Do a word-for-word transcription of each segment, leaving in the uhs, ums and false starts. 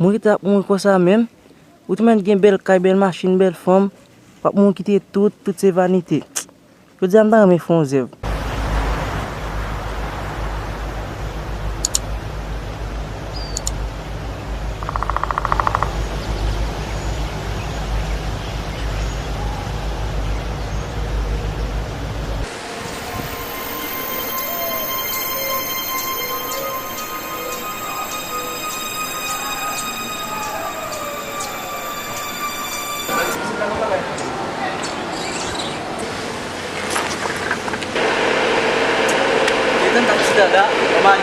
Mwen rete ap mouri konsa menm. Ou te mèt gen bèl kay, bèl machin, bèl fanm. W ap mouri kite tout, tout se vanite. Jodi a m ta renmen fè yon zèv. Detann ak ti dada, manman.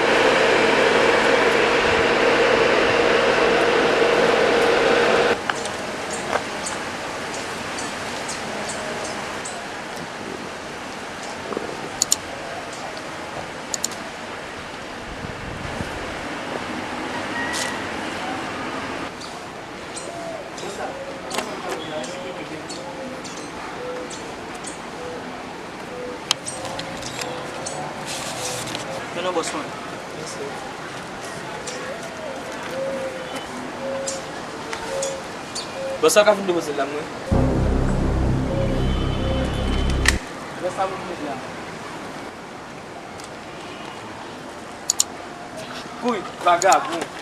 Non, non, bòs mwen. Bòs, sa w ka fin depoze l la, mwen. Bòs, sa pou depoze la. Kouri, vagabon.